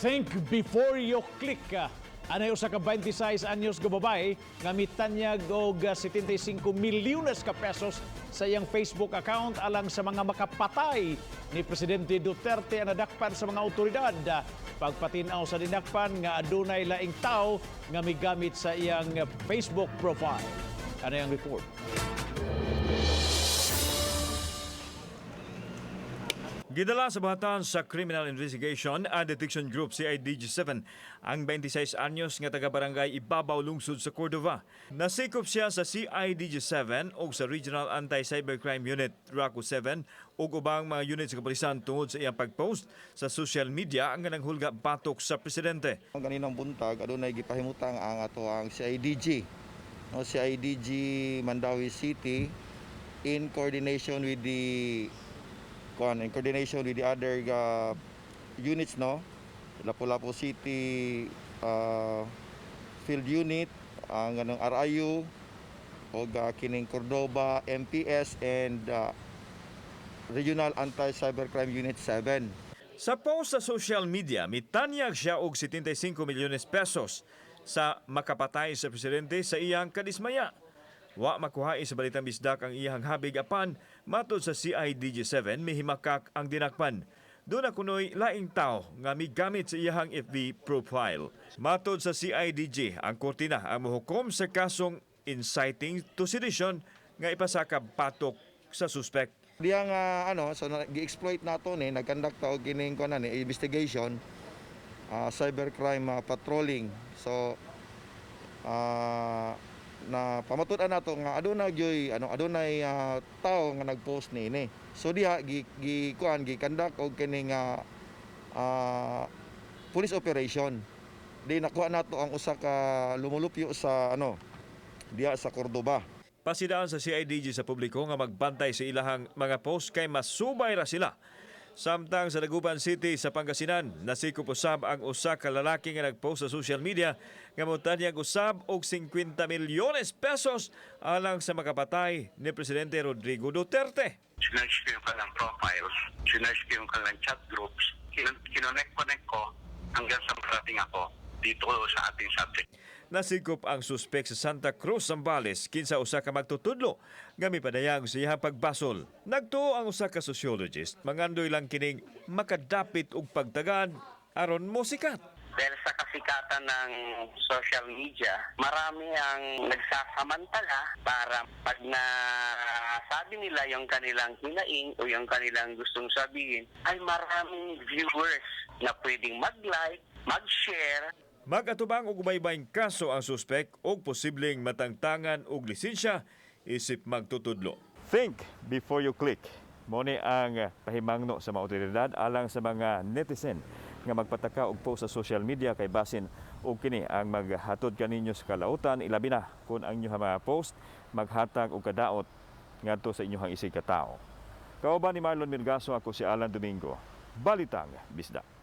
Think before you click. Anay usa ka 26 anyos nga babae nga mitanyag og 75 milyones ka pesos sa iyang Facebook account alang sa mga makapatay ni Presidente Duterte ang nadakpan sa mga otoridad. Pagpatin-aw sa dinakpan nga adunay laing tao nga migamit sa iyang Facebook profile. Ano ang report? Gidala sa buhatan sa Criminal Investigation and Detection Group CIDG-7 ang 26 anyos nga taga-barangay Ibabaw, lungsod sa Cordova. Nasikop siya sa CIDG-7 o sa Regional Anti-Cybercrime Unit RACO 7 ug ubang mga unit sa kapulisan tungod sa iyang pagpost sa social media nga nanghulga batok sa presidente. Ang kaninang buntag, adunay gipahimutang ang ato ang CIDG, no, CIDG Mandaue City in coordination with the kuan, in coordination with the other units, no, Lapu-Lapu City Field Unit, ang anong RIU og kining Cordova MPS and Regional Anti-Cybercrime Unit 7. Sa post sa social media, mitanyag siya og 75 milyones pesos sa makapatay sa presidente sa iyang kadismaya. Wa makuhae sa Balitang Bisdak ang iyang habig, apan matod sa CIDG-7, mihimakak ang dinakpan. Duna kunoy laing tao nga migamit sa iyang FB profile. Matod sa CIDG, ang korte na ang mohukom sa kasong inciting to sedition nga ipasaka batok sa suspect. Diya nga ano, so gi-exploit nato ni, nag-conduct ta og kining kuan ni investigation, cybercrime patrolling. So na pamatud-an nato nga aduna gyoy ano, adunay tao nga nag-post niini. So diha gi, gi kuan, gi-conduct og kining police operation. Di nakuha nato ang usa ka lumulupyo sa ano diha sa Cordoba. Pasidaan sa CIDG sa publiko nga magbantay sa ilahang mga post kay masubay ra sila. Samtang sa Dagupan City sa Pangasinan, nasikop usab ang usa ka lalaki nga nagpost sa social media nga motanyag usab og 50 milyones pesos alang sa makapatay ni Presidente Rodrigo Duterte. Sinerch ko yung kanilang profiles, sinerch ko yung kanilang chat groups, kinonek-connect ko hanggang sa makarating ako dito sa ating subject. Nasikop ang suspek sa Santa Cruz, Zambales, kinsa usa ka magtutudlo nga mipadayag sa iyang pagbasol. Nagtuo ang usa ka sociologist, mangandoy lang kining makadapit og pagtagan aron mosikat. Dahil sa kasikatan ng social media, marami ang nagsasamantala para pag nasabi nila yung kanilang hinaing o yung kanilang gustong sabihin, ay maraming viewers na pwedeng mag-like, mag-share. Magatubang og ubaybayng kaso ang suspek og posibleng matangtangan og lisensya isip magtutudlo. Think before you click. Mao ni ang pahimangno sa mga otoridad alang sa mga netizen nga magpataka og post sa social media kay basin og kini ang maghatod kaninyo sa kalautan, ilabi na kung ang inyong mga post maghatag og kadaot ngadto sa inyong isig katao. Kauban ni Marlon Mirgaso, ako si Alan Domingo. Balitang Bisdak.